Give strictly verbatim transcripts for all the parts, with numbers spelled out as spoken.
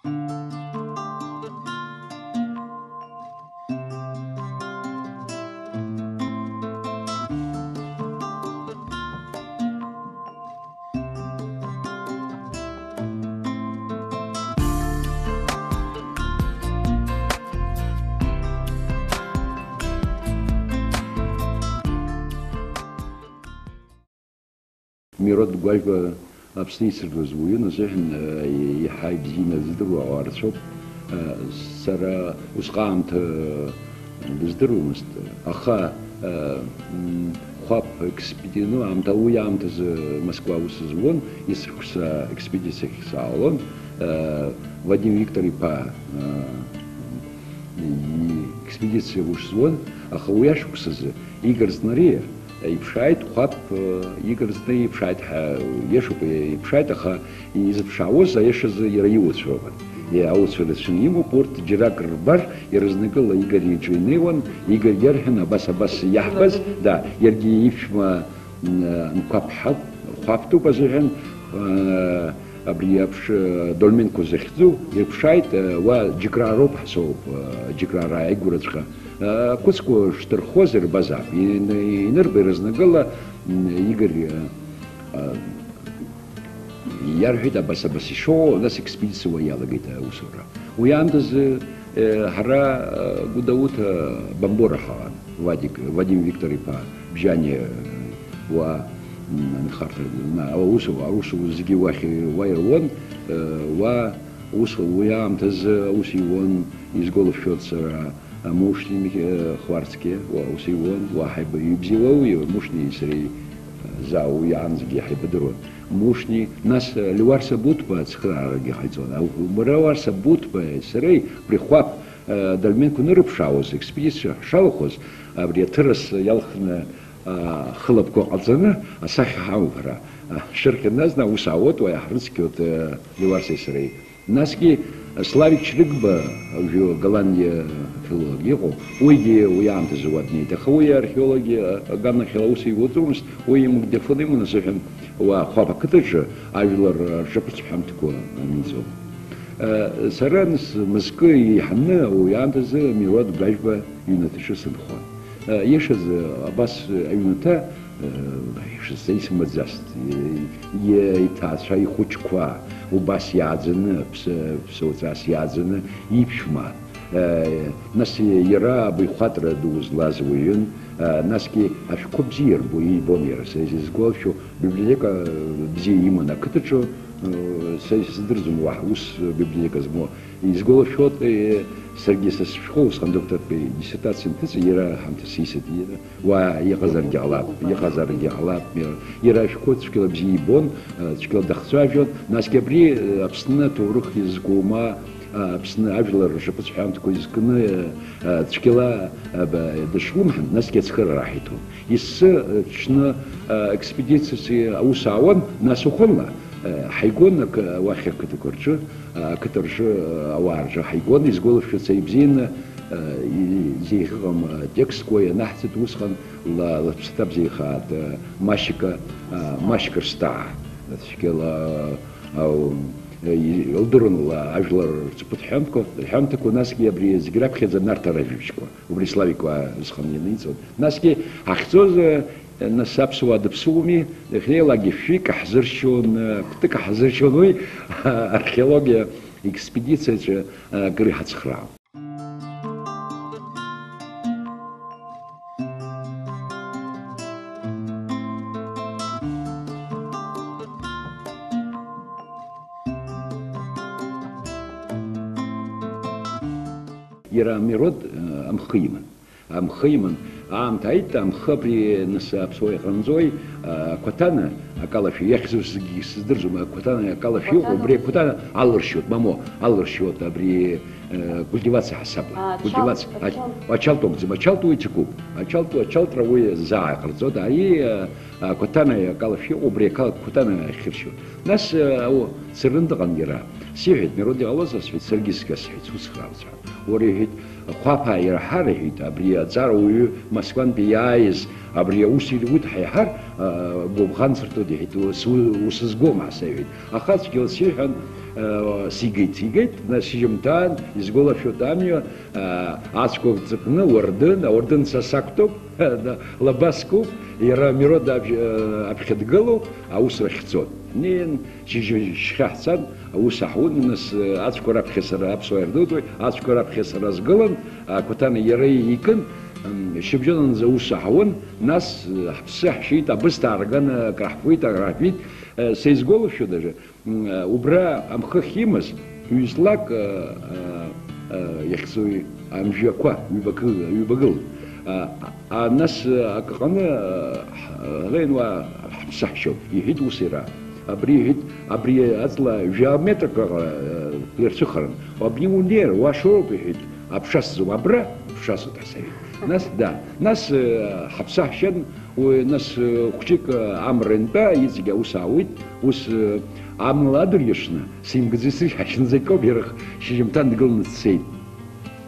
Мирод Гәажәба Аԥсны исырдуаз уаҩын азыҳәан, э, иаҳа ибзианы дыздыруа ауаа рацәоуп. Э, сара усҟан аамҭа, э, дыздыруамызт. Аха, э, м, Хәаԥ экспеди-, ну, аамҭа, уи аамҭазы Москва аус зуан, есышықәса аекспедициахь саалон. Э, Вадим Виктор-иԥа, э, и-, експедициа аус зуан, аха уи ашықәсазы Игор Знариа иԥшааит, Хәаԥ, э, Игор Знариа иԥшааит ҳәа, иашоуп, иԥшааит, аха изыԥшаауаз аиашазы иара иуацәа роуп. Е, ауацәа рацәаны имоуп, урҭ џьарак рбар, иаразнакыла Игор иҿы инеиуан, Игор иарҳәон, абас, абас иаҳбаз, да, иаргьы иԥшәма, м, э, Нқәаԥҳа, Хәаԥтәуп азыҳәан, э, абри аԥш-, э, Дольменко захьӡу, ирԥшааит, э, уа Џьыкраароуп ҳасоуп, э, Џьыкраара ааигәараҵәҟьа. Ақәыцқәа шдырхуаз ирбазаап. Ин-, инырба иаразнакыла, м, Игор, э, э, иарҳәеит абас-абас ишоу, нас експедициа уа иалагеит аусура. Уи аамҭазы, э, ҳара, э, Гәдоуҭа Бамбора ҳаҟан, Вадик, Вадим Виктор-иԥа Бжьани, э, уа, м, анхарҭа, на, аусу-, аусура зегьы уахь, уа ируан, э, уа ус, уи аамҭазы аус иуан, изгәалашәоит сара, Мушни Мих-, э, Хварцкиа, уа ус иуан, уа ҳаиба-, ибзиа уаҩы, Мушни сареи, э, Зау иаанӡагьы ҳаибадыруан. Мушни, нас, э, Леуарса Буҭба ацхыраарагьы ҟаиҵон. Ау-, Леуарса Буҭбеи сареи Прихәаԥ, э, Дольменко нырыԥшаауаз, експедициа ҳшалахәыз, абри аҭырас иалхны, а, хылаԥқәа ҟаҵаны асахьа ҳамоуп ҳара. А, шәырхьаназны аус аауеит, уа иаҳрыцқьоит, э, Леуарсеи сареи. Насгьы Славик Чрыгба, уажәы Голландиа афилолог иҟоуп, уигьы уи аамҭазы уа днеит, аха уи археологиа аганахьала аус иуаӡомызт, уи имагнитофон иман азыҳәан уа Хәаԥ ақыҭаҿы ажәлар рҿаԥыцтә ҳәамҭақәа аниҵон. Сара нас мызкы еиҳаны уи аамҭазы Мирод Гәажәба иҩнаҭаҿы сынхон. Иашазы, абас аҩнаҭа, э, ишысҵа исымбаӡацт, э, е-, иҭаацәа ихәыҷқәа убас иааӡаны, ԥсы-, ԥсуаҵас иааӡаны иԥшәма, э, нас иара абаҩхатәра ду злаз уаҩын, э, насгьы ашәҟәқәа бзиа ирбо-, ибон иара. Са изызгәалашәо, библиотека, э, бзиа иман ақыҭаҿы, э, са исыздырӡом уаҳа ус библиотека змоу. Изгәалашәоит, э, саргьы са сышәҟәы усҟан доктортәи диссертациа анҭыҵ, иара ҳамҭас исит, иара Уа иҟазаргьы ҟалап, иҟазаргьы ҟалап, иара, иара ашәҟәы цәгьала бзиа ибон, э, цәгьала дахцәажәон, насгьы абри, э, Аԥсны аҭоурых изкума, э, Аԥсны ажәлар ршаԥыцҳәамҭақәа изкны, э, э, цәгьала, э, б-, дышлымҳан, насгьы ацхыраара ҳиҭон. Ессы, э, ҽны, э, експедициас аус аауан, нас уахынла, э, ҳаигон ақы-, уахь ақыҭақәа рҿы, э, ақыҭа рҿы, э, ауаа рҿы ҳаигон, изгәалашәоит са ибзианы, э, и-, зеиӷьыҟам, э, текстқәа ианаҳҵеит усҟан, Ла-, лыԥсаҭа бзиахааит, э, Машька, э, Машька Рсҭаа, цәгьала, э, ау, э, и-, илдыруан ла-, ажәлар рҵыхәтә ҳәамҭақәа, ҳәамҭақәа, насгьы абри зегь раԥхьаӡа Нарҭаа ражәабжьқәа, убри Славик уа усҟан ианиҵон. Насгьы ҳахьцоз, э, нас аԥсуаа дыԥсуами, иахьеилагьы шәҩык ҳзыршьуан, э, кәтык ҳзыршьуан, уи археологиа експедициаҿы, э, акыр иҳацхраауан. Иара Мирод, э, амхы иман. Амхы иман. Аамҭа ааит, амхы абри нас аԥсуа иҟанҵои, э, Қәаҭана акалашәа, иахьӡу зегьы сыздырӡом, Қәаҭана акалашәа иҟоуп, убри Қәаҭана алыршьуеит, мамо, алыршьуеит, абри, э, культивациа ҳасабла. А, культивациа, ачалт, а, ачалт. Ачалт акәӡам, ачалт уи ҭакуп. Ачалт, ачалтра уи заа иҟарҵоит, ари, э, Ақәаҭана акалашәа иҟоуп, убри ақалақь Қәаҭана ахьыршьуеит. Нас, э, ау, сырны дыҟан иара. Сиҳәеит, Мирод иҟалозар, сҳәеит, саргьы сга сҳәеит, суцхраауеит, сҳәеит. Уара, иҳәеит, Хәаԥаа ирҳар, иҳәеит, абри аҵарауаҩы Москвантәи иааиз, абри аус ируит ҳәа иҳәар, а, гәыбӷан сырҭоит, иҳәеит, ус-, усызгом ҳәа сеиҳәеит. Аха цәгьала сиҳәан, Сигеит, сигеит, нас сыжьымҭан, исгәалашәоит амҩа, ацәқәа ҵыкны, уардын, ауардын са сақәтәоуп, лаба скуп, иара Мирод аԥхьа дгылоуп, аус рахь ҳцот. Неин, шьыжьы шьхьа ҳцан, аус аҳуан, нас ацәқәа раԥхьа сара, аԥсуаа ирдыруеит, ацәқәа раԥхьа сара сгылан, ақәаҭана иара икын, шьыбжьонынӡа аус аҳуан, нас ҳԥсы ҳшьеит, абысҭа аарган, акраҳфеит, акраҳфеит, са исгәалашәоит даже. М, убра амхы ахьимаз, ҩ-ҵлак, а, а, а, иахьцои амжәақәа ҩбакы-, ҩбагылан. А, а, нас, а, акы ҟаны, а, ҳ-, ҳлеин уа ҳаԥсаҳшьон, иҳәит ус иара. Абри иҳәит, абри аҵла жәа метрак раҟара, а, ирцәыхаран. Абни унеир, уашоуп, иҳәит, аԥша сзуам, абра аԥша сыҭ ҳәа саҳәеит. Нас, да, нас, а, ҳаԥсаҳшьан, Уи, нас, э, хәҷык, э, амра антәа, иҵегь аус аауеит, ус, э, амла адырҩаҽны, симгаӡеит, сышьҭахьынӡа акоуп, иара шьыжьымҭан дгыланы дцеит.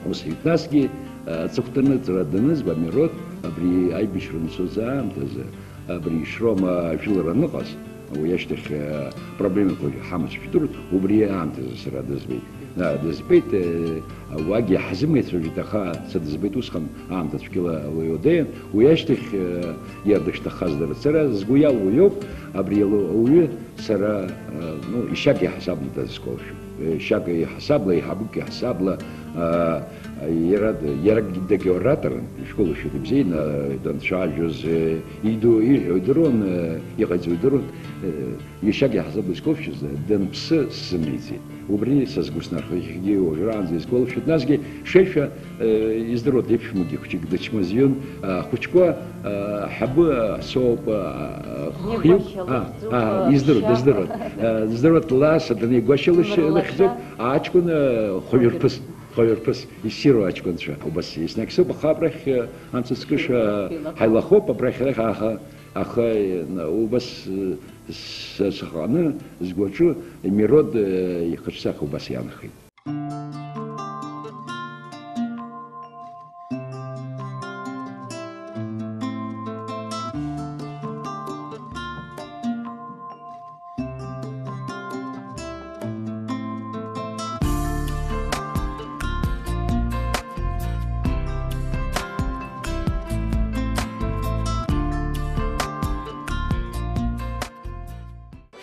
Ус еиԥш, насгьы, э, аҵыхәтәаны аҵара даныз, Бамирот, абри аибашьра анцоз аамҭазы, абри Шрома ажәылара аныҟаз, уи ашьҭахь, э, проблемақәа ҳамаз жәдыруан, убри аамҭазы сара дызбеит. Да, дызбеит, э, уагьы ҳзымеицәажәеит, аха са дызбеит усҟан аамҭа цәгьала уи удеиан. Уи ашьҭахь, э, иара дышҭахаз дара. Сара згәы иалоу иоуп, абри ала-, ауаҩы сара, э, ну, ишьак иаҳасабла дазысгәалашәоит. Э, шьак иаҳасабла, еиҳабык иаҳасабла, э, иара д-, иара дагьоратарын, ишәгәалашәоит, ибзианы, э, данцәажәоз, э, иду-, ииҳәо идыруан, э, иҟаиҵо идыруан, э, Иашьак иаҳзабызкылшәаз данԥсы сзымеиӡеит. Убри са сгәы снархеит, иахьагьы уажәраанӡа исгәалашәоит. Насгьы шеишәа, э, издыруеит, иԥшәмагьы хәҷык дычмазаҩын, а, ахәыҷқәа, а, ҳабы, а, соуп, а, а, хҩык, Игәашьа а, лыхьӡуп, а, а, издыруеит, шьап. Издыруеит. А, издыруеит, Ласа данеигәашьа лыхь-, Имырлашьа. Лыхьӡуп, аҷкәын, а, хәажәырԥыс, хәажәырԥыс, иссиру аҷкәынцәа. Убас еснагь соуп, аха абрахь, а, амца цкыша Илахәуп. Ҳаилахоуп, абрахь арахь, аха, аха, э, на-, убас, э, Са сыҟаны згәаҿы Мирод, э, ихаҿсахьа убас иаанхеит.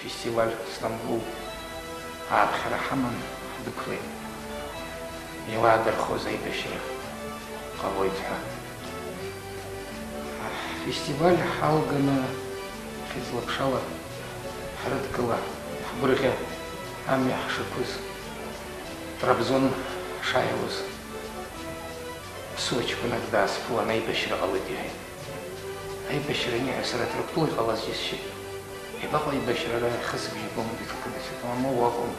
Фестиваль Стамбул ааԥхьара ҳаман ҳдәықәлеит. Иуаадырхоз аибашьра ҟалоит ҳәа. Ҳфестиваль ҳалганы хьыӡла-ԥшала ҳрыдгыла, ҳгәырӷьа амҩа ҳшықәыз, Трабзон ҳшааиуаз, ԥсуа ҷкәынак даасԥылан, аибашьра ҟалоит иҳәеит. Аибашьра аниаҳәа, сара Ҭырқәтәыла иҟалаз џьысшьеит. Иабаҟоу аибашьра, ара хысбжьы гом, даҽакы, даҽакы, мамоу уаҟоума?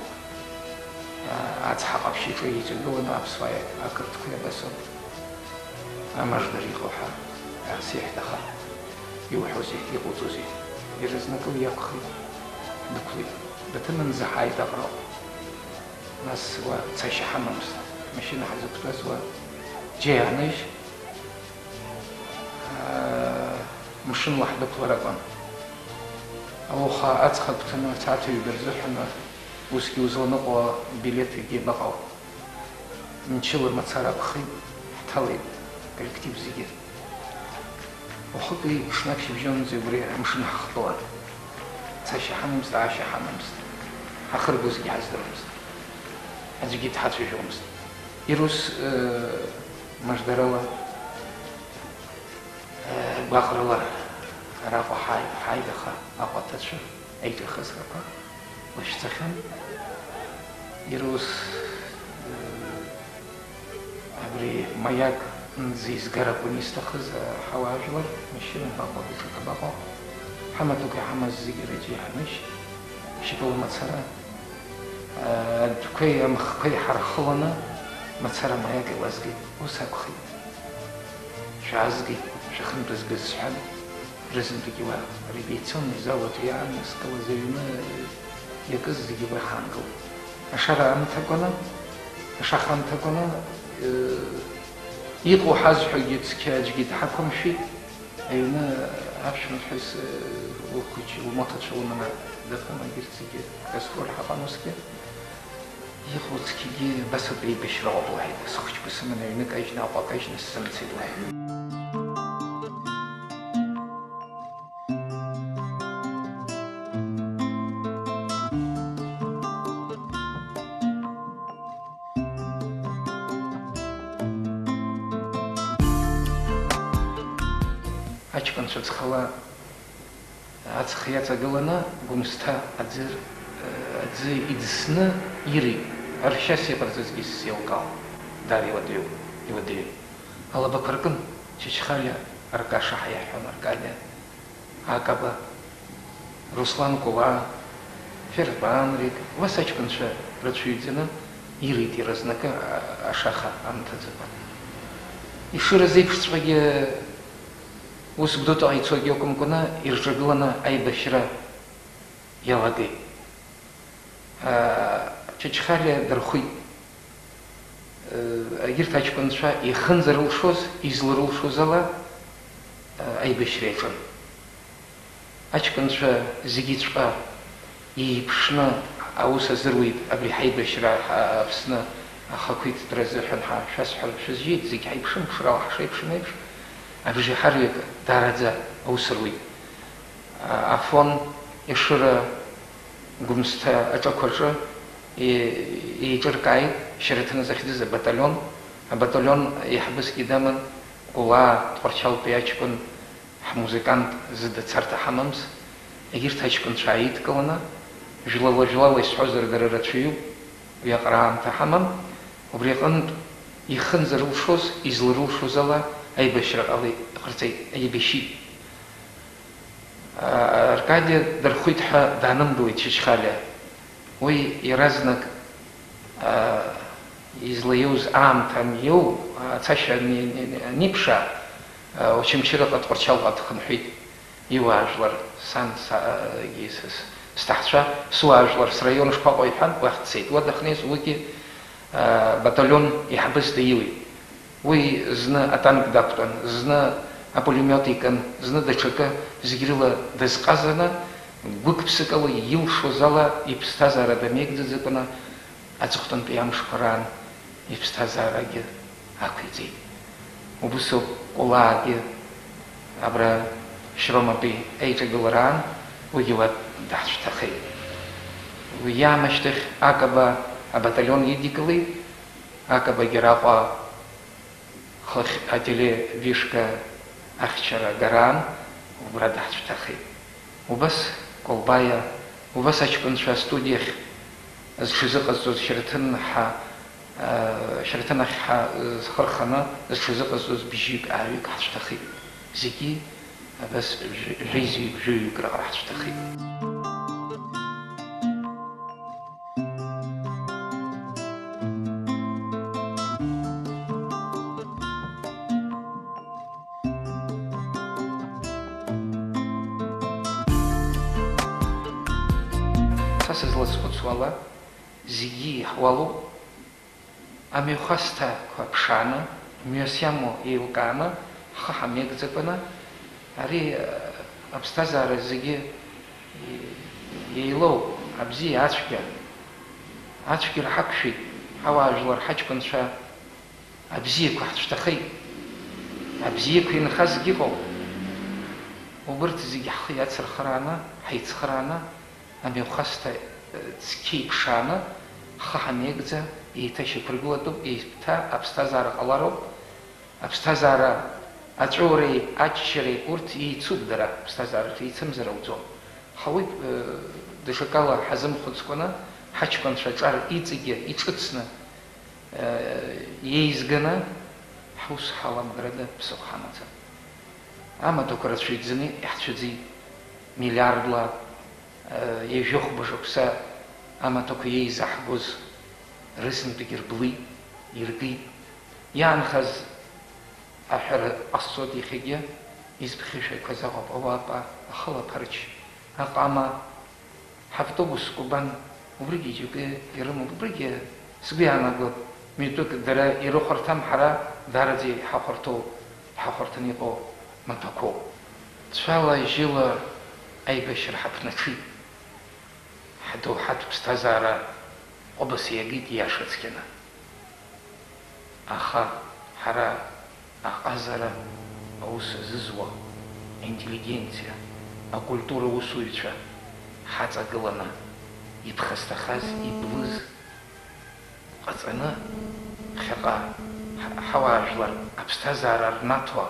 Ацҳа ҟаԥшь иҿы иҵагыланы аԥсуааи ақырҭқәеи абас ауп. Амаждар иҟоу ҳәа, ас иаҳҭаххап. Иуҳәозеи, иҟауҵозеи? Иаразнакы уи акәхеит. Дықәлеит. Дҭанынӡа ҳааит аҟароуп. Нас уа цашьа ҳамамызт. Амашьына ҳазықәтәаз уа џьа иааныжь, аа, мшынла ҳдәықәлар акәын. Ауха аҵх агәҭаны, ацаҭа ҩба рзыҳәаны, усгьы узланыҟәо билеҭ егьи абаҟоу? Мчыла мацара акәхеит, ҳҭалеит, коллектив зегьы. Уахыки ҽнак шьыбжьонӡа убри амшын ҳахтәалан. Цашьа ҳамамызт, аашьа ҳамамызт. Ҳахыргозгьы ҳаздыруамызт. Аӡәгьы дҳацәажәомызт. Ирус, э, маждарала, э, гәаҟрала араҟа ҳааи-, ҳааит, аха Аҟәа аҭацәа аиҿахысрақәа лашьцахьан. Ирус, э, Абри маяк нӡа изгар акәын исҭахыз, ҳауаажәлар, машьына баҟа, даҽакы баҟа, ҳамаҭәақәа иҳамаз зегьы рыҿы иҳанышь, шьапыла мацара, адәқәеи амхқәеи ҳархыланы, мацара маяк еилазгеит. Ус акәхеит. Шәаазгеит, шәахьынтәызгаз сҳәан, рызынтәык уа револиуционный зал аҿы иааннаскылаз аҩны иакыз зегьы уа ҳаангылт. Ашара аамҭақәаны, ашаха аамҭақәаны, э, иҟоу ҳазҳәогьы цқьа аӡәгьы дҳақәымшәеит. Аҩны аԥшәмаԥҳәыс, э, лхәыҷ лмоҭацәа лыманы дыҟан, егьырҭ зегьы гастроль ҳаҟан усгьы. Иҟоу цқьагьы абас ауп, еибашьра ыҟоуп, лҳәеит, схәыҷқәа сыманы аҩны кажьны, Аҟәа кажьны сзымцеит, лҳәеит. Аҷкәынцәа ӡхала аҵх иаҵагыланы, Гәымсҭа аӡы, аӡы иӡсны ирит. Ршьас иҟарҵазгьы сзеилкаауам. Дар иуадаҩу, иуадаҩын. Алабақәа ркын, Чачхалиа, Аркаша ҳәа иаҳҳәон, Аркадиа, Акаба, Руслан Кәлаа, Фербанрик, убас аҷкәынцәа рацәаҩӡаны ирит иаразнакы, а-, ашаха амҭаӡакәа. Ишыра зеиԥшҵәҟьагьы ус Гәдоуҭаҟа ицогьы акәымкәаны, ирҿагыланы аибашьра иалагеит. Аа, Чачхалиа дырхәит. Егьырҭ аҷкәынцәа ихынӡарылшоз, изларылшоз ала, аа, аибашьра иаҿын. Аҷкәынцәа зегьыҵәҟьа еиԥшны аус азыруит, абри ҳаибашьра, ҳа-, Аԥсны ахақәиҭтәра азыҳәан ҳа-, шәасҳәар шәызжьеит, зегь ҳаиԥшым, ԥшрала ҳшеиԥшым еиԥш, абжеиҳарак даараӡа аус руит. А-, Афон, Ешыра, Гәымсҭа аҿақәаҿы е-, еиҿыркааит Шьараҭын захьӡыз абаталион. Абаталион еиҳабысгьы даман, Кәлаа Тҟәарчалтәи аҷкәын, ҳмузыкант зыда царҭа ҳамамз, егьырҭ аҷкәынцәа ааидкыланы, жәлала-жәлала исҳәозар, дара рацәаҩуп, уи аҟара аамҭа ҳамам, убри аҟынтә ихынӡарылшоз, изларылшоз ала аибашьра ҟалеит, ҟарҵеит, еибашьит. Аркадиа дырхәит ҳәа даанымгылеит Чачхалиа. Уи иаразнак, аа, излаиоуз аамҭа аниоу, ацашьа ани-, ани-, аниԥшаа, аа, Очамчыраҟа Тҟәарчалҟа дхынҳәит. Иуаажәлар, сан, са-, егьи сыс-, сҭаацәа, суаажәлар, сраион шԥаҟоу иҳәан, уахь дцеит. Уа дахьнеиз уигьы, аа, баталион еиҳабыс даиуеит. Уи зны атанк дақәтәан, зны апулемиот икын, зны даҽакы, зегь рыла дазҟазаны, гәык-ԥсыкала илшоз ала иԥсҭазаара дамеигӡаӡакәаны аҵыхәтәантәи амшқәа раан иԥсҭазаарагьы ақәиҵеит. Убысоуп Кәлаагьы абра Шьроматәи аиҿагылараан уигьы уа даҳцәҭахеит. Уи иаамышьҭахь Акаба абаталион идикылеит, Акабагьы Араҟа хыхь ателевышка ахьчара агараан убра даҳцәҭахеит. Убас Колбаиа, убас аҷкәынцәа астудиахь зҽазыҟазҵоз Шьараҭын ҳа, э, Шьараҭын ахь ҳа, э, зхы рханы зҽазыҟазҵоз бжьҩык-ааҩык ҳацәҭахеит. Зегьы абас жәа-, жәеизаҩык, жәаҩык раҟара ҳацәҭахеит. Са сызлазхәыцуа ала, зегьы иаҳуалуп, амҩахәасҭақәа ԥшааны, мҩас иамоу еилкааны, ҳхы ҳамеигӡакәаны, ари, э, аԥсҭазаара зегьы еилоуп, абзиа, ацәгьа. Ацәгьара ҳақәшәеит, ҳауаажәлар, ҳаҷкәынцәа, абзиақәа ҳцәҭахеит. Абзиақәа инхазгьы ыҟоуп. Убырҭ зегьы ҳхы иацырхырааны, ҳаицхырааны, амҩахәасҭа, э, цқьа иԥшааны, ҳхы ҳамеигӡа, еиҭашьақәыргылатәуп, еиҭа аԥсҭазаара ҟалароуп. Аԥсҭазаара аҵәыуареи аччареи урҭ еицуп дара, аԥсҭазаараҿы еицымзар ауӡом. Ҳауит, э, даҽакала ҳазымхәыцкәаны, ҳаҷкәынцәа аҿар иҵегьы иҿыцны, э, иеизганы, ҳус ҳаламгарада ԥсыхәа ҳамаӡам. Амаҭәақәа рацәаҩӡаны иаҳцәыӡит, миллиардла, э, ҩажәи хәба шықәса амаҭәақәа еизаҳгоз рызынтәык ирблит, иргеит. Иаанхаз аҳәара ҟасҵоит иахьагьы, изԥхьышәақәаз аҟәаҟәа, ауапа, ахылаԥарч, аҟама, ҳавтобус Кобан, убригьы џьоукы ирымоуп, убригьы сгәы иаанагоит, митәык дара ирыхәарҭам, ҳара даараӡа иҳахәарҭоу, иҳахәарҭаны иҟоу маҭәақәоуп. Цәала-жьыла аибашьра ҳаԥнаҽит, ҳдоуҳатә ԥсҭазаара Ҟәыбаса иагеит ииаша цқьаны. Аха ҳара аҟазара аус азызуа, аинтеллигенциа, акультура усуҩцәа ҳаҵагыланы, иԥхасҭахаз, иблыз ҟаҵаны, ԥхьаҟа ҳ-, ҳауаажәлар аԥсҭазаара рнаҭо,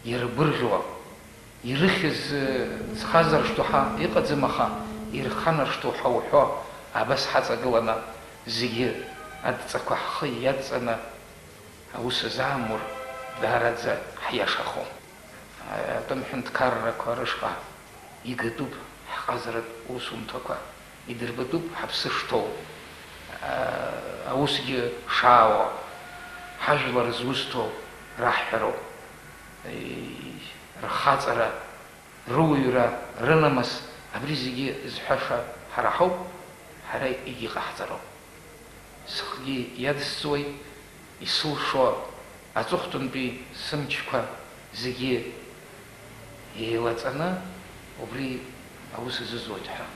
иргәырӷьо, ирыхьыз, ы, ӡхазар шҭоу ҳа-, иҟаӡам, аха ирханаршҭу ҳәа уҳәо, абас ҳаҵагыланы, зегьы адҵақәа ҳхы иадҵаны, аус азаамур, даараӡа ҳиашахом. Атәым ҳәынҭқаррақәа рышҟа игатәуп ҳҟазаратә усумҭақәа, идырбатәуп ҳаԥсы шҭоу, аусгьы шаауа, ҳажәлар зусҭоу раҳҳәароуп. Рхаҵара, рыуаҩра, рынамыс, абри зегьы зҳәаша ҳара ҳауп, ҳара егьыҟаҳҵароуп. Сыхгьы иадысҵуеит, исылшо аҵыхәтәантәи сымчқәа зегьы еилаҵаны, убри аус азызуеит ҳәа.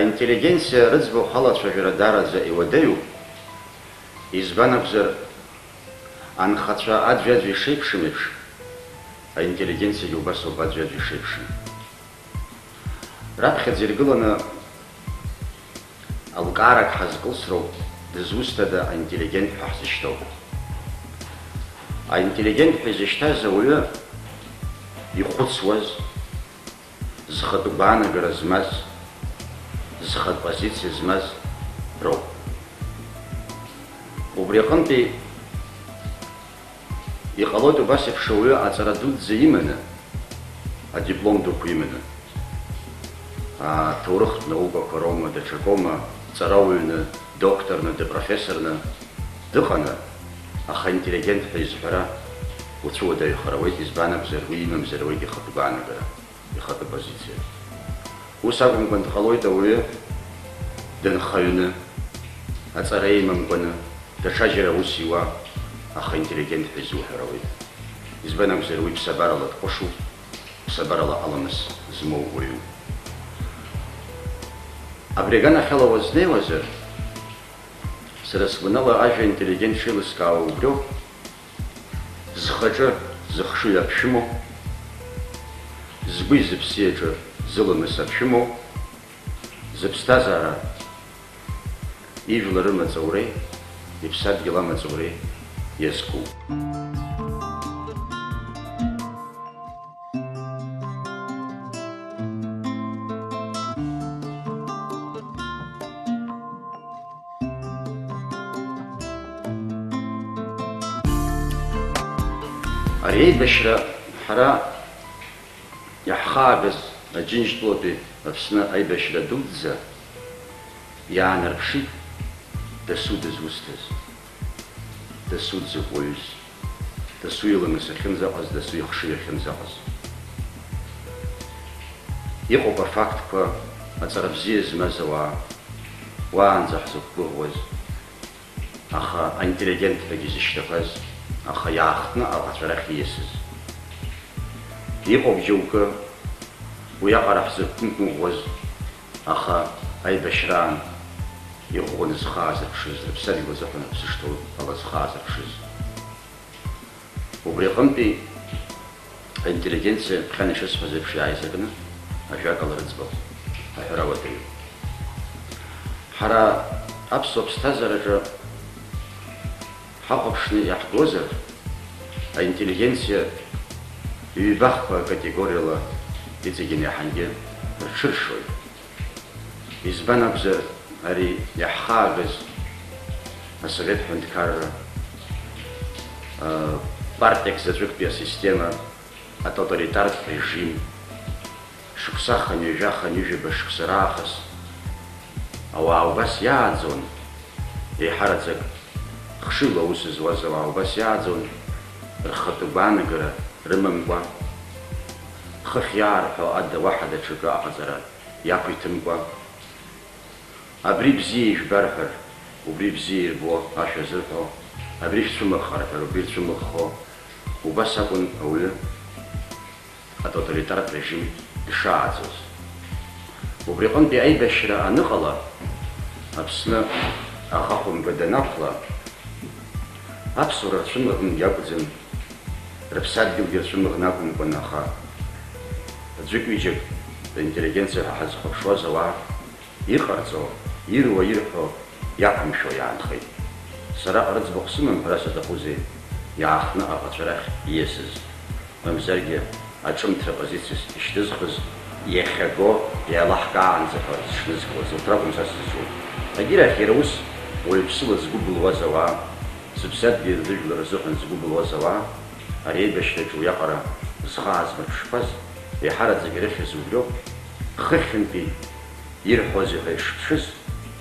Аинтеллигенциа рыӡбахә алацәажәара даараӡа иуадаҩуп, избан акәзар, анхацәа аӡәи-аӡәи шеиԥшым еиԥш, аинтеллигенциагьы убас ауп аӡәи-аӡәи шеиԥшым. Раԥхьаӡа иргыланы алкаарак ҳазкылсроуп, дызусҭада аинтеллигент ҳәа ҳзышьҭоу? Аинтеллигент ҳәа изышьҭаз ауаҩы ихәыцуаз, зхатә гәаанагара змаз, зхатә позициа змаз роуп. Убри аҟынтәи иҟалоит убас еиԥш ауаҩы аҵара дуӡӡа иманы, адиплом дуқәа иманы, аҭоурыхтә наукақәа роума, даҽакоума, ҵарауаҩны, докторны, дыпрофессорны дыҟаны, аха интеллигент ҳәа изҳәара уцәыуадаҩхар ауеит, избан акәзар, уи имамзар ауеит ихатә гәаанагара. Ихатәы позициа. Ус акәымкәан, дҟалоит ауаҩы дынхаҩны, аҵара имамкәаны, даҽаџьара аус иуа, аха интеллигент ҳәа изуҳәар ауеит. Избан акәзар, уи ԥсабарала дҟәышуп, ԥсабарала аламыс змоу уаҩуп. Абри аганахьала уазнеиуазар, сара сгәанала, ажәа интеллигент шеилыскаауа убриоуп. Зхаҿы зыхшыҩ аԥшәымоу, згәи зыԥси аҿы зыламыс аԥшәымоу, зыԥсҭазаара ижәлар рымаҵуреи иԥсадгьыл амаҵуреи иазку. Ари аибашьра ҳара иаҳхаагаз Аџьынџьтәылатәи Аԥсны аибашьра дуӡӡа иаанарԥшит дасу дызусҭаз, дасу дзакә уаҩыз, дасу иламыс ахьынӡаҟаз, дасу ихшыҩ ахьынӡаҟаз. Иҟоуп афактқәа, аҵара бзиа змаз ауаа, уаанӡа ҳзықәгәыӷуаз, аха аинтеллигент ҳәагьы зышьҭақәаз, аха иаахтны аӷацәа рахь ииасыз. Иҟоуп џьоукы, уиаҟара ҳзықәгәыӷуаз, аха аибашьраан иӷәӷәаны зхы аазырԥшыз, рыԥсадгьыл азыҳәан рыԥсы шҭоу ала зхы аазырԥшыз. Убри аҟынтәи аинтеллигенциа, ԥхьан ишысҳәаз еиԥш, иааизакны ажәакала рыӡбахә аҳәара уадаҩуп. Ҳара аԥсуа ԥсҭазаараҿы ҳахәаԥшны иаҳбозар, аинтеллигенциа ҩбахқәа акатегориала иҵегьы иаҳангьы рҽыршоит. Избан акәзар, ари иаҳхаагаз асовет ҳәынҭқарра, а, партиак заҵәыктәи асистема, атоталитартә режим, шықәса хынҩажәа-хынҩажәаба шықәса раахыс ауаа убас иааӡон, еиҳараӡак хшыҩла аус зуаз ауаа убас иааӡон, рхатәы гәаанагара рымамкәа, хыхь иаарҳәо ада уаҳа даҽакы аҟаҵара иақәиҭымкәа, абри бзиа ижәбар ҳәа, убри бзиа ирбо ашәа зырҳәо, абри шәцәымыӷхар ҳәа убри рцәымыӷхо, убас акәын ауаҩы атоталитартә режим дшааӡоз. Убри аҟынтәи аибашьра аныҟала, Аԥсны аӷа хәымга данақәла, аԥсуара рцәымыӷны иакәӡам, рыԥсадгьылгьы рцәымыӷны акәымкәан, аха аӡәык-ҩыџьак, интеллигенциа ҳәа ҳазхәаԥшуаз ауаа, иҟарҵо, ируа, ирҳәо иақәымшәо иаанхеит. Сара аҟара ӡбахә сымам ҳәа саҭахузеи, иаахтны аӷацәа рахь ииасыз, мамзаргьы аҿымҭра позициас ишьҭызхыз, иахьаго еилаҳкаанӡа ҳәа сышнызкылаз, урҭ ракәым са сзыцәоу. Егьирахь иара ус уаҩԥсыла згәы былуаз ауаа, сыԥсадгьыл рыжәлар рзыҳәан згәы былуаз ауаа, ари аибашьраҿы уиаҟара зхы аазмырԥшқәаз, еиҳараӡак ирыхьыз убриоуп, хыхьынтәи ирҳәозеи ҳәа ишԥшыз,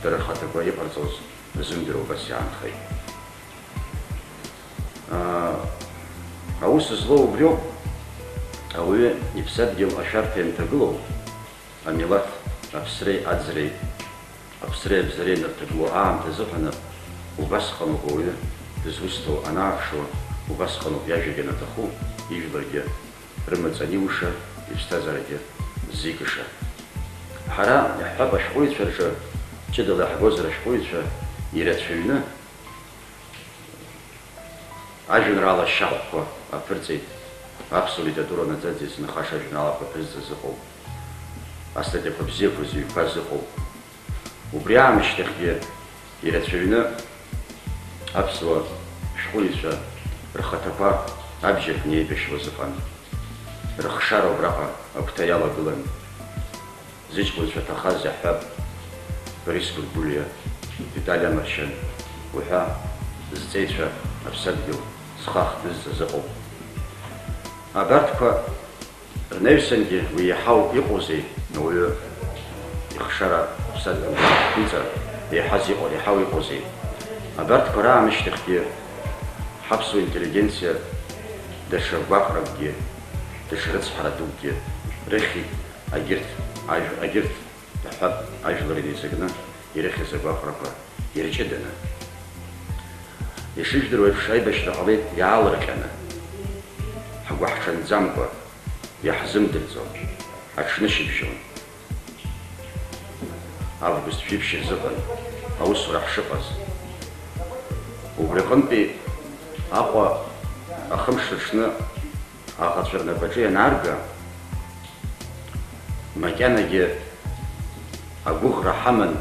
дара рхаҭақәа иҟарҵоз рзымдыруа убас иаанхеит. Аа, аус злоу убриоуп, ауаҩы иԥсадгьыл ашәарҭа ианҭагылоу, амилаҭ аԥсреи аӡреи, аԥсреи абзареи ианырҭагылоу аамҭа азыҳәаны, убасҟаноуп ауаҩы дызусҭоу анааԥшуа, убасҟаноуп иажәагь анаҭаху, ижәларгьы рымаҵ аниуша, иԥсҭазаарагьы ззикыша. Ҳара иаҳҳәап, ашәҟәыҩҩцәа рҿы, ҷыдала иаҳгозар, ашәҟәыҩҩцәа ирацәаҩны ажәеинраала шьахәқәа аԥырҵеит, аԥсуа литература наӡаӡа изынхаша ажәеинраалақәа ԥызҵаз ыҟоуп, астатиақәа бзиақәа зыҩқәаз ыҟоуп. Убри аамышьҭахьгьы ирацәаҩны аԥсуа шәҟәыҩҩцәа рхаҭақәа абџьар неибашьуаз ыҟан. Рыхшара убраҟа агәҭа иалагылан. Зыҷкәынцәа ҭахаз иаҳҳәап, Борис Гәыргәлиа, Витали Амаршьан уҳәа зҵеицәа аԥсадгьыл зхы ахдызҵаз ыҟоуп. Абарҭқәа рнаҩсангьы уи иаҳау иҟоузеи, ауаҩы ихшара аԥсадгьыл иқәиҵар, еиҳаз иҟоу, иаҳау иҟоузеи? Абарҭқәа раамышьҭахьгьы ҳаԥсуа интеллигенциа даҽа гәаҟракгьы, даҽа рыцҳара дукгьы рыхьит, агьырҭ ажә-, агьырҭ, иаҳҳәап, ажәлар инеизакны ирыхьыз агәаҟрақәа ирҷыданы. Ишыжәдыруа еиԥш, аибашьра ҟалеит иаалырҟьаны, ҳгәыҳҽанӡамкәа, иаҳзымдырӡо, аҽнышьыбжьон. Август жәиԥшь рзыҳәан аусура ҳшыҟаз. Убри аҟынтәи Аҟәа ахымш рыҽны аӷацәа рнапаҿы ианаарга, макьанагьы агәыӷра ҳаман,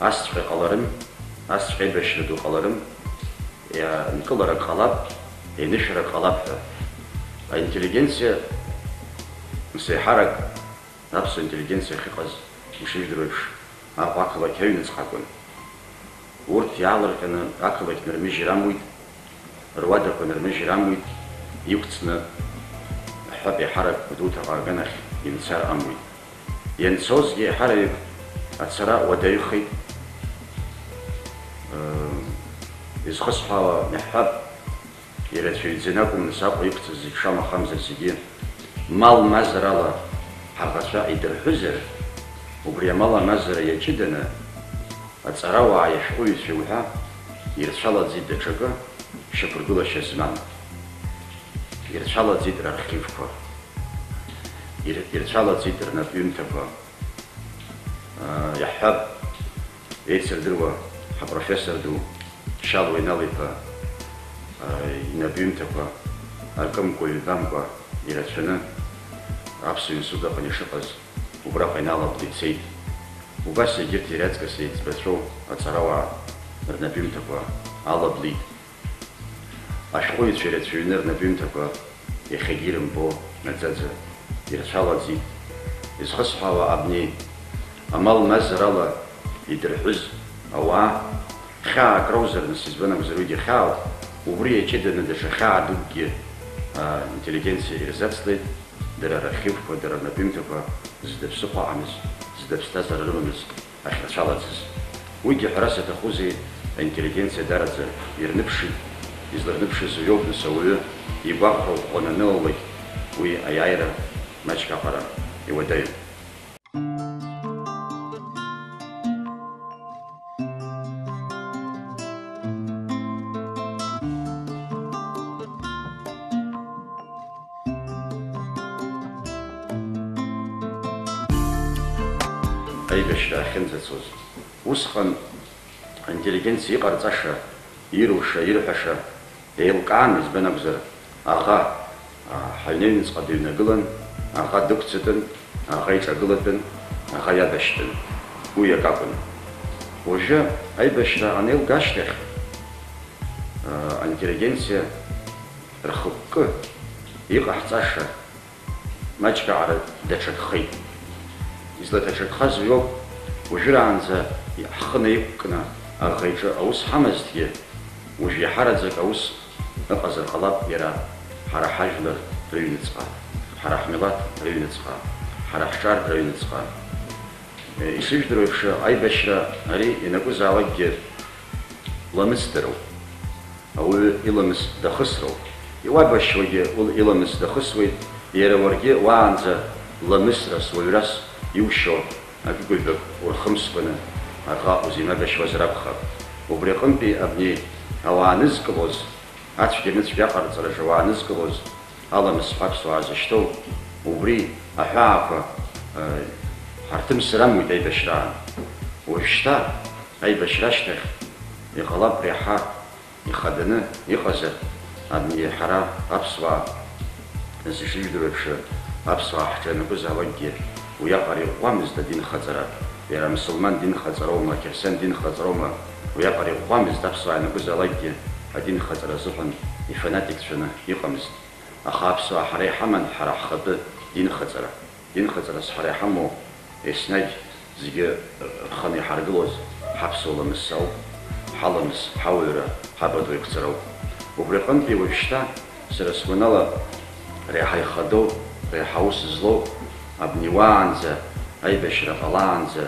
асҵәҟьа ҟаларым, асҵәҟьа аибашьра ду ҟаларым, иа-, нкыларак ҟалап, еинышәарак ҟалап ҳәа. Аинтеллигенциа, нас еиҳарак аԥсуа интеллигенциа ахьыҟаз, ишыжәдыруа еиԥш, Аҟәа ақалақь аҩныҵҟа акәын. Урҭ иаалырҟьаны ақалақь нырмыжьыр амуит, руадақәа нырмыжьыр амуит, иқәҵны, ҳҳәап, еиҳарак Гәдоуҭаҟа аганахь имцар амуит. Ианцозгьы еиҳараҩык ацара уадаҩхеит. Э, изхысҳәаауа, иаҳҳәап, ирацәаҩӡаны акәым, нас, Аҟәа иқәҵыз зегь шамахамзар зегьы мал-мазарала ҳаӷацәа идырҳәызар, убри амал-амазара иаҷыданы, аҵарауааи ашәҟәыҩҩцәеи уҳәа ирцәалаӡит даҽакы шьақәыргылашьа змам. Ирцәалаӡит рархивқәа. Ир-, ирцәалаӡит рнапҩымҭақәа. Аа, иаҳҳәап, еицырдыруа ҳапрофессор ду Шьалуа Инал-иԥа, аа, инапҩымҭақәа акымкәа-ҩбамкәа ирацәаны Аԥсуа институт аҟны ишыҟаз убраҟа иналаблы ицеит. Убас егьырҭ иара аҵкыс еиҵбацәоу аҵарауаа рнапҩымҭақәа алаблит. Ашәҟәыҩҩцәа ирацәаҩны рнапҩымҭақәа иахьагьы ирымбо наӡаӡа ирцәалаӡит. Изхысҳәаауа абни амал-мазарала идырҳәыз ауаа хьаак роузар, нас, избан акәзар, уигьы хьаауп, убри иаҷыданы даҽа хьаа дукгьы, аа, интеллигенциа ирзацлеит, дара рархивқәа, дара рнапҩымҭақәа зда ԥсыхәа аҟамыз, зда ԥсҭазаара рымамыз ахьырцәалаӡыз. Уигьы ҳәарас аҭахузеи, аинтеллигенциа дараӡа ирныԥшит, Изларныԥшыз уиоуп, нас, ауаҩы игәахәра ӷәӷәаны анылалак, уи аиааира маҷк аҟара иуадаҩын. Аибашьра ахьынӡацоз. Усҟан аинтеллигенциа иҟарҵаша, ируша, ирҳәаша еилкаан, избан акәзар, аӷа, а, ҳаҩны аҩныҵҟа дыҩнагылан, аӷа дықәцатәын, аӷа иҿагылатәын, аӷа иабашьтәын. Уи акакәын. Уажәы аибашьра анеилга ашьҭахь, а, аинтеллигенциа рхықәкы иҟаҳҵаша, маҷк аҟара даҽакхеит. Излаҭаҽакхаз уиоуп, уажәраанӡа ҳхы наиқәкны аӷа иҿы аус ҳамазҭгьы, уажә иаҳараӡак аус ыҟазар ҟалап иара ҳара ҳажәлар рыҩныҵҟа, ҳара ҳмилаҭ рыҩныҵҟа, ҳара ҳҿар рыҩныҵҟа. Ишыжәдыруа еиԥш, аибашьра ари ианакәызаалакгьы ламысдароуп. Ауаҩы иламыс дахысроуп. Иуабашьуагьы ул-, иламыс дахысуеит, иара уаргьы уаанӡа ламысрас, уаҩрас иушьо акык-ҩбак урхымскәаны аӷа узимабашьуазар акәхап. Убри аҟынтәи абни ауаа анызкылоз, ацәгьа-мыцәгьа аҟарҵараҿы ауаа анызкылоз, аламыс ҳәа аԥсуаа зышьҭоу, убри аҳәаақәа, э, ҳарҭымсыр амуит аибашьраан. Уажәшьҭа аибашьра ашьҭахь иҟалап реиҳа ихаданы иҟазар, абни ҳара аԥсуаа, зышыжәдыруа еиԥш, аԥсуаа ҳҿы ианакәызаалакгьы уиаҟара иӷәӷәамызт адинхаҵара, иара амсылман динхаҵароума, ақьырсиан динхаҵароума, уиаҟара иӷәӷәамызт аԥсуаа ианакәызаалакгьы адинхаҵара азыҳәан ифанатикцәаны иҟамызт. Аха аԥсуаа ҳара иҳаман ҳара ҳхатәы динхаҵара. Динхаҵарас ҳара иҳамоу еснагь зегьы рхы анеиҳаргылоз ҳаԥсуа ламыс ауп, ҳаламыс, ҳауаҩра, ҳабаду еиқәҵара ауп. Убри аҟынтәи уажәшьҭа, сара сгәанала, реиҳа ихадоу, реиҳа аус злоу, абни уаанӡа, аибашьра ҟалаанӡа,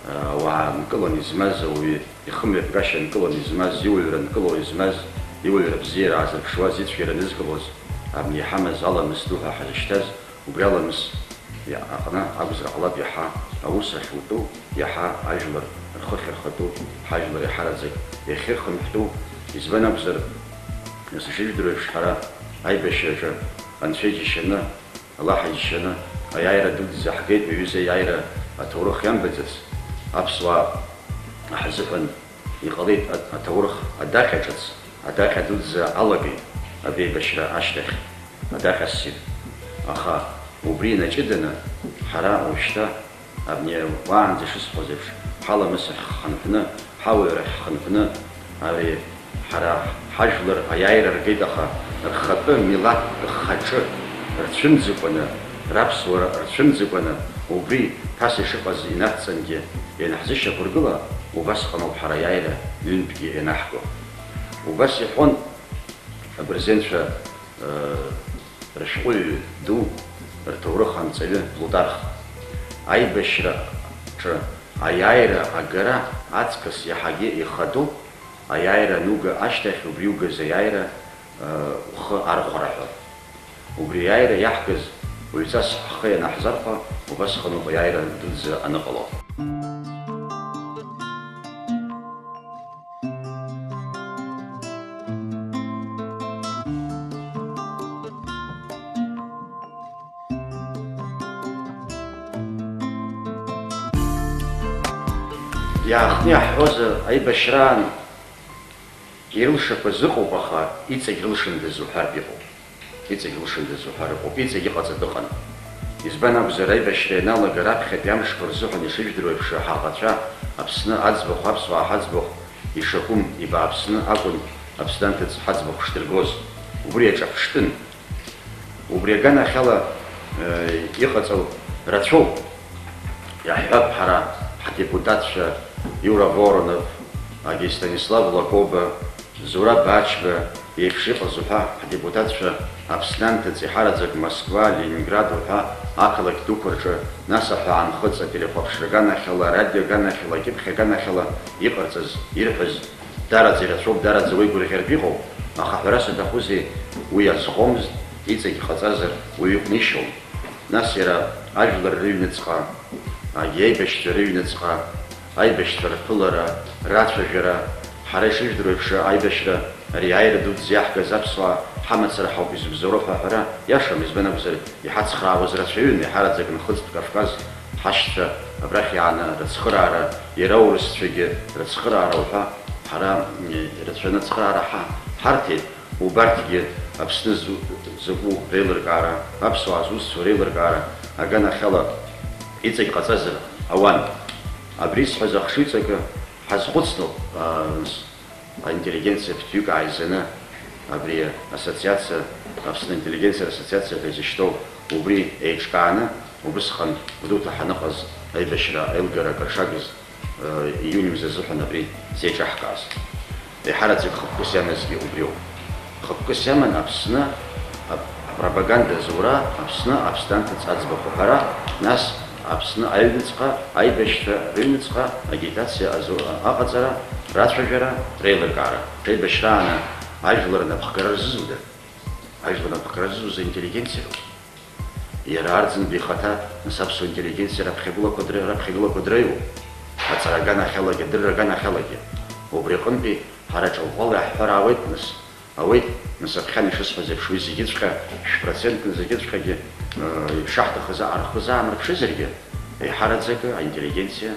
ауаа нкыланы измаз, ауаҩы ихымҩаԥгашьа нкыланы измаз, иуаҩра нкыло измаз, иуаҩра бзиара аазырԥшуаз, ицәгьара анызкылоз, абни иҳамаз аламыс ду ҳәа ҳазышьҭаз, убри аламыс иа-, аҟны акәзар ҟалап иаҳа аус ахьутәу, иаҳа ажәлар рхы ахьырхатәу, ҳажәлар иаҳараӡак иахьырхынҳәтәу, избан акәзар, нас ишыжәдыруа еиԥш, ҳара аибашьраҿы Анцәа иџьашьаны, Аллаҳ иџьашьаны, аиааира дуӡӡа ҳгеит, уи аҩыза аиааира аҭоурых иамбаӡац, аԥсуаа ҳзыҳәан иҟалеит а-, аҭоурых адаҟьа ҿыц, адаҟьа дуӡӡа алагеит абеибашьра ашьҭахь, адаҟьа ссир. Аха убри инаҷыданы, ҳара уажәшьҭа, абни уаанӡа ишысҳәоз еиԥш, ҳаламыс ахь ҳхынҳәны, ҳауаҩра ахь ҳхынҳәны, ари ҳара ҳажәлар аиааира ргеит, аха рхатәы милаҭ рхаҿы рцәымӡыкәаны, раԥсуара рцәымӡыкәаны, убри ԥаса ишыҟаз инадҵангьы ианаҳзышьақәыргыла, убасҟаноуп ҳара аиааира ҩынтәгьы ианаҳго. Убас иҳәон абырзенцәа, э, рышәҟәыҩҩы ду, рҭоурых анҵаҩы Плутарх. Аибашьраҿы аиааира агара аҵкыс иаҳагьы ихадоуп, аиааира ануга ашьҭахь убри иугаз аиааира, э, ухы архәара ҳәа. Убри аиааира иаҳгаз уаҩҵас ҳхы ианаҳзархәа, убасҟаноуп аиааира дуӡӡа аныҟало. Иаахтны иаҳҳәозар, аибашьраан ирылшақәаз ыҟоуп, аха иҵегь рылшандаз уҳәартә иҟоуп. Иҵегь рылшандаз уҳәар ыҟоуп, иҵегь иҟаҵатә ыҟан. Избан акәзар, аибашьра ианалага раԥхьатәи амшқәа рзыҳәан ишыжәдыруа еиԥш, ҳаӷацәа Аԥсны аӡбахә, аԥсуаа ҳаӡбахә ишакәым ибааԥсны акәын Аԥсны анҭыҵ ҳаӡбахә шдыргоз. Убри аҿаԥштәын. Убри аганахьала, э, иҟаҵоу рацәоуп. Иаҳҳәап, ҳара ҳдепутатцәа Иура Воронов, агьи Станислав Лакоба, Зураб Ачба еиԥш иҟаз уҳәа ҳдепутатцәа Аԥсны анҭыҵ иҳараӡак Москва, Ленинград уҳәа ақалақь дуқәа рҿы, нас аҳәаанхыҵ, ателехәаԥшра аганахьала, арадио аганахьала, акьыԥхь аганахьала иҟарҵаз, ирҳәаз, дараӡа ирацәоуп, дараӡа уеигәырӷьартә иҟоуп. Аха ҳәарас аҭахузеи, уи азхомызт, иҵегь ҟаҵазар, уаҩы иҟәнишьом. Нас иара ажәлар рыҩныҵҟа, егьи аибашьцәа рыҩныҵҟа, аибашьцәа рԥылара, рацәажәара, ҳара ишыжәдыруа еиԥш, аибашьра, ари аиааира дуӡӡа иаҳгаз аԥсуаа ҳамацара ҳауп изыбзоуроу ҳәа аҳәара иашам, избан акәзар, иҳацхраауаз рацәаҩын, еиҳараӡак Нхыҵтә Кавказ ҳашьцәа абрахь иааны рыцхыраара, иара аурысцәагьы рыцхыраара уҳәа, ҳара, м, ирацәаны ацхыраара ҳа-, ҳарҭеит, убарҭгьы Аԥсны зу-, закәу реилыркаара, аԥсуаа зусҭцәоу реилыркаара, аганахьала иҵегь ҟаҵазар ауан. Абри исҳәаз ахшыҩҵакы ҳазхәыцноуп, аа, с-, аинтеллигенциа ԥҭҩык ааизаны, абри ассоциациа, Аԥсны аинтеллигенциа ассоциациа ҳәа изышьҭоу, убри еиҿкааны, убысҟан Гәдоуҭа ҳаныҟаз аибашьра аилгара акыр шагыз, э, июнь мза азыҳәан абри зеиҿаҳкааз. Еиҳараӡак хықәкыс иамазгьы убриоуп. Хықәкыс иаман Аԥсны ап-, апропаганда зура, Аԥсны аԥсҭанҭыҵ аӡбахә аҳәара, нас Аԥсны аҩныҵҟа, аибашьцәа рыҩныҵҟа агитациа азу-, аҟаҵара, рацәажәара, реилыркаара. Аибашьрааны ажәлар напхгара рзызуда? Ажәлар напхгара рзызуз аинтеллигенциароуп. Иара Арӡынба ихаҭа, нас, аԥсуа интеллигенциа раԥхьагылақәа дра-, раԥхьагылақәа дреиуоуп. Аҵара аганахьалагьы, адырра аганахьалагьы. Убри аҟынтәи ҳара ҿырӷәӷәала иаҳҳәар аауеит, нас, ауеит, нас, аԥхьан ишысҳәаз еиԥш, уи зегьыҵәҟьа, шә-процентны зегьыҵәҟьагьы, э, ишаҳҭахыз аҟара рхы заамырԥшызаргьы, еиҳараӡакы аинтеллигенциа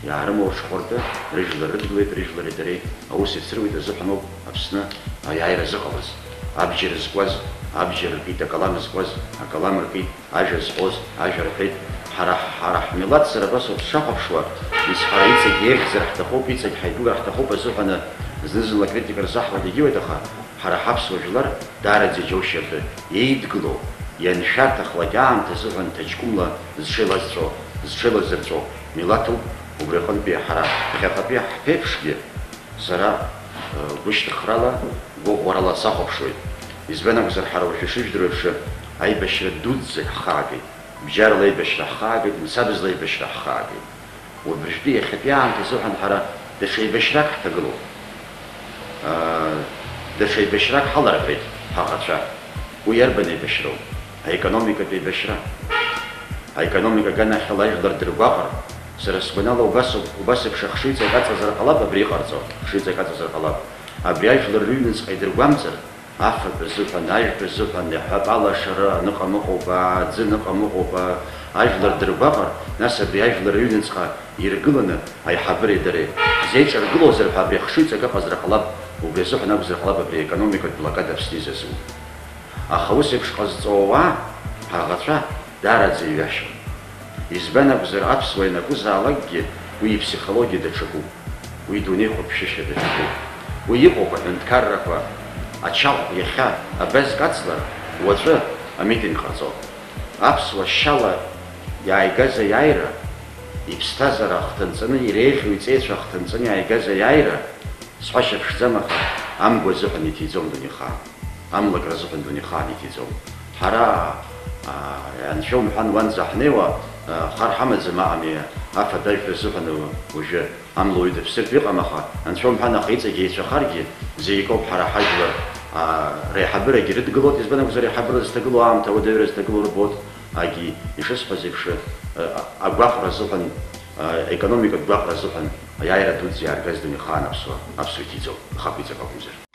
иаарымоу рҽхәырты, рыжәлар рыдгылеит, рыжәлари дареи аус ицыруеит азыҳәан ауп Аԥсны аиааира зыҟалаз. Абџьар зкуаз, абџьар ркит, акалам зкуаз, акалам ркит, ажәа зҳәоз, ажәа рҳәеит. Ҳара, ҳара ҳмилаҭ сара абас ауп сшахәаԥшуа, нас ҳара иҵегь еиӷьзар ҳҭахуп, иҵегь ҳаиԥылар ҳҭахуп азыҳәаны зны-зынла акритика рзаҳуеит, егьиуеит, аха ҳара ҳаԥсуа жәлар даараӡа иџьоушьартә еидгылоу, ианшәарҭахалак аамҭа азыҳәан ҭаҷкәымла зҽеилазҵәо, зҽеилазырҵәо милаҭуп, убри аҟынтәи ҳара ԥхьаҟатәи ҳԥеиԥшгьы сара, э, гәышьҭыхрала, гәыӷәӷәарала сахәаԥшуеит. Избан акәзар, ҳара уажәы ишыжәдыруа еиԥш, аибашьра дуӡӡак ҳхаагеит, бџьарла аибашьра ҳхаагеит, мцабзла аибашьра ҳхаагеит. Уажәтәи иахьатәи аамҭа азыҳәан ҳара даҽа еибашьрак ҳҭагылоуп. Э, даҽа еибашьрак ҳаларҳәеит ҳаӷацәа. Уи иарбан еибашьроу? Аекономикатә еибашьра. Аекономика аганахьала ажәлар дыргәаҟыр, сара сгәанала убас, убас еиԥш ахшыҩҵак аҵазар ҟалап абри иҟарҵо, ахшыҩҵак аҵазар ҟалап. Абри ажәлар рыҩныҵҟа идыргәамҵыр, афатә азыҳәан, ажәтә азыҳәан, иаҳҳәап, алашара аныҟам ыҟоуп, аӡы аныҟам ыҟоуп, ажәлар дыргәаҟыр, нас абри ажәлар рыҩныҵҟа иргыланы аиҳабыреи дареи ҳзеиҿаргылозар ҳәа абри ахшыҩҵак ыҟазар ҟалап, убри азыҳәан акәзар ҟалап абри аекономикатә блокада Аԥсны изазу. Аха ус еиԥш ҟазҵо ауаа, ҳаӷацәа, даараӡа иҩашьом. Избан акәзар, аԥсуа ианакәызаалакгьы уи иԥсихологиа даҽакуп, уи дунеихәаԥшышьа даҽакуп. Уи иҟоуп аҳәынҭқаррақәа, ачахә иахьа абазк аҵлар, уаҵәы амитинг ҟарҵо. Аԥсуа шьала иааигаз аиааира, иԥсҭазаара ахҭынҵаны, иреиӷьу иҵеицәа ахҭынҵаны иааигаз аиааира, Сҳәашьа ԥшӡам, аха амгәа азыҳәан иҭиӡом дунеихаан. Амлакра азыҳәан дунеихаан иҭиӡом. Ҳара, аа, анцәа умҳәан, уанӡа ҳнеиуа, аа, хар ҳамаӡам, аҟами, афатә-ажәтә азыҳәан у-, уажәы амла уаҩы дыԥсыртә иҟам, аха анцәа умҳәан, аха иҵегь еицәахаргьы, зегь акоуп ҳара ҳажәлар, аа, реиҳабырагьы рыдгылоит, избан акәзар, реиҳабыра зҭагылоу аамҭа уадаҩра зҭагылоу рбоит, агьи, ишысҳәаз еиԥш, а-, агәаҟра азыҳәан, а-, аекономикатә гәаҟра азыҳәан аиааира дуӡӡа иааргаз дунеихаан аԥсуа, аԥсуа иҭиӡом, ахақәиҭрак акәымзар.